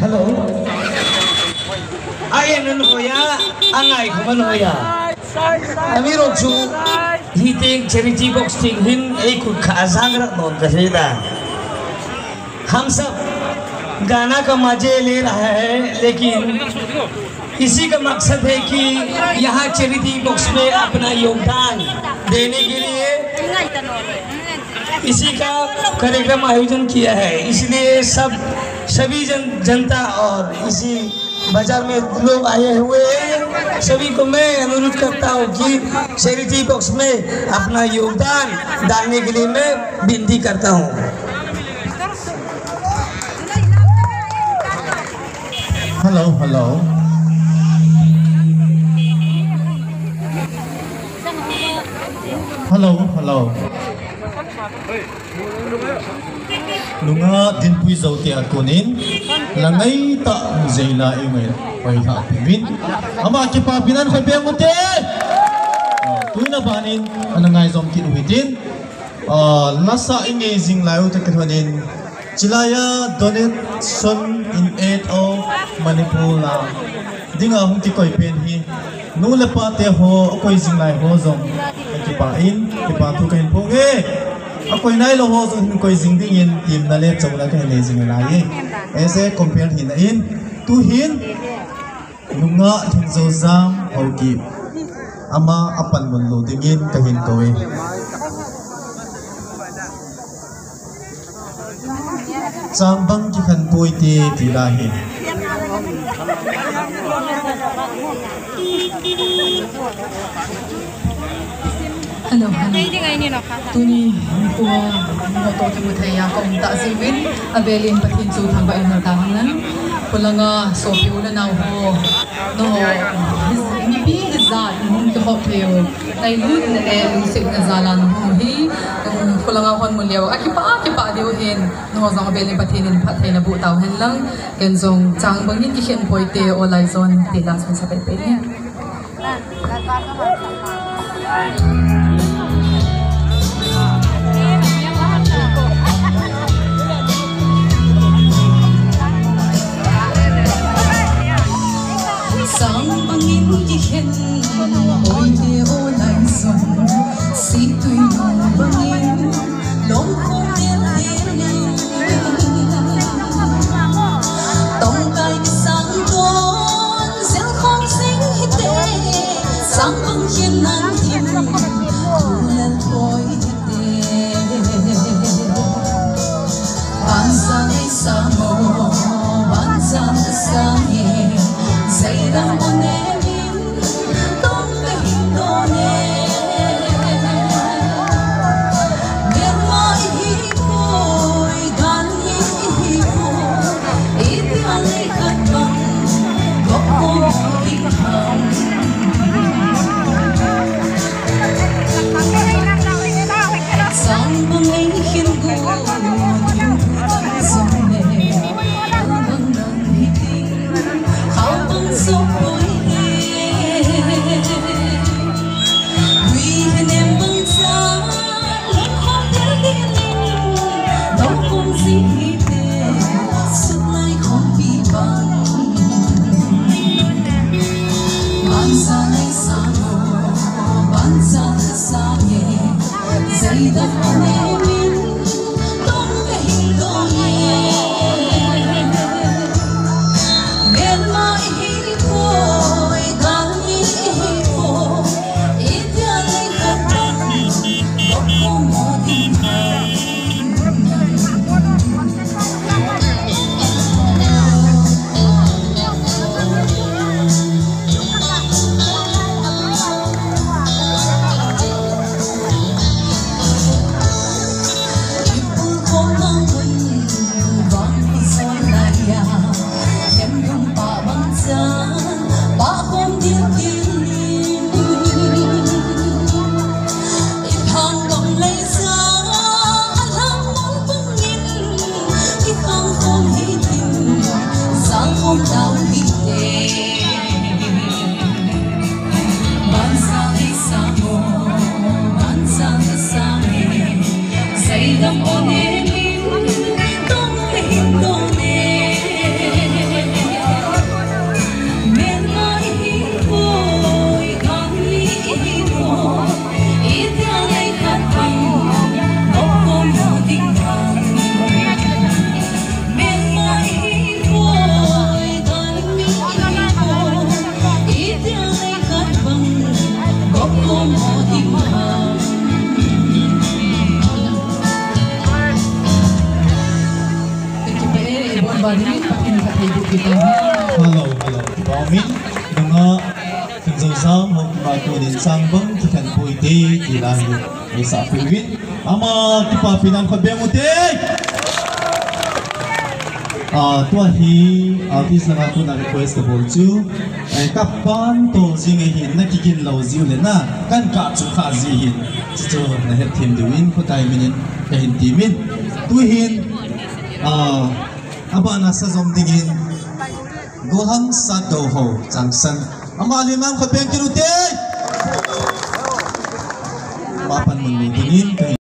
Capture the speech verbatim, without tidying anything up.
Hello. A en un hoiya, a ngai khum un hoiya. Amiruokchu, hiteng charity box teng hin ei kut kha a jang rak nawn ka hre da. हम सब गाना का मजे ले रहा है, लेकिन इसी का मकसद है कि यहाँ चैरिटी बॉक्स में अपना योगदान देने के लिए इसी का कार्यक्रम आयोजन किया है। इसलिए सब, सभी जन, जनता और इसी बाजार में लोग आए हुए हैं, सभी को मैं अनुरोध करता हूँ कि चैरिटी बॉक्स में अपना योगदान डालने के लिए मैं विनती करता हूँ। Hello, hello. Hello, hello. Nungah Dinpuijo tia konin, la ngaitah jeh la i ngailha peh uvin. Ama kipapina khut beng ute. Tunia banin, ana ngaijom kit u hitin. Ah, lasa i ngei jing lai u toh kilhonin, chilai a donation in aid of Manipur la dinga hung kikoi pen hi, nu le pa te ho, a koi jing lai ho jong, ka kipah in, kipa thu ka hin phong e. A koi nailou ho jong hin koi jing dingin, temna le chouna ka hin nei jing lai e. Ese compare hina in, tuhin, Nungah Lhingjojam Haokip, ama a panmun lou dingin ka hin kou e. Changbang kikhen poi te, ti la hi. Hello, hello. Tuni, nikho, nangho toh kimu thei a ka um tah jeh uvin, avel in Pathen chu thangvah in umta hen lang. Khulanga sopi u le nao ho, nangho, mipi hijat, nahung kihop thei u, ngailut na le lungsetna jal a nahung u hi, um, khulanga hon mu leu, akipah, akipah diu hin, nangho jong avel in Pathen in phattheina boh tau hen lang. Ken jong Changbang in kikhen poi te, o lai jon, ti la sunsa pei pei. Changbang in kikhen poi te, o lai jon, situi nu bang in, lom khom tel tel in. Tongkai kisang ton, jel khom jing hite, Changbang khen nan hin, thu lel poi hite. Bansan ei sam o, bansan ei sam e, jai dang o ne min, tong ka hin don e. Myanmar i hi poi, dan hi i hi poi, i ti a lei khat bang, gop ko i ham. Changbang ei khen gu, thim thu tam jong le, bang bang hi ting, khao bang sop poi e. Hui hi nem bang cha, lam khom tel tel in, lom khom jing hite, sut lai khom pi bang. Hello, hello. Kipa umin, nanga, Thangjojam, ho kipa kunin sang bang, kikhen pui te, ti la hi, ei sa pui vin. Ama, kipa pinan khut beng u te. Ah, tua hi, artist langa kuna request ka bol chu. Eh, kapan to jing e hin, na kigin lo jiu le na, kan ka chu kha ji hin. Chu chu na het them diu in, ko tai minin, ka hin ti min. Tu hin, ah, Abana sa jom dingin, Goham Sat Doho, Changsan. Ama lim lam khat beng kit u te. Papan mun dingin,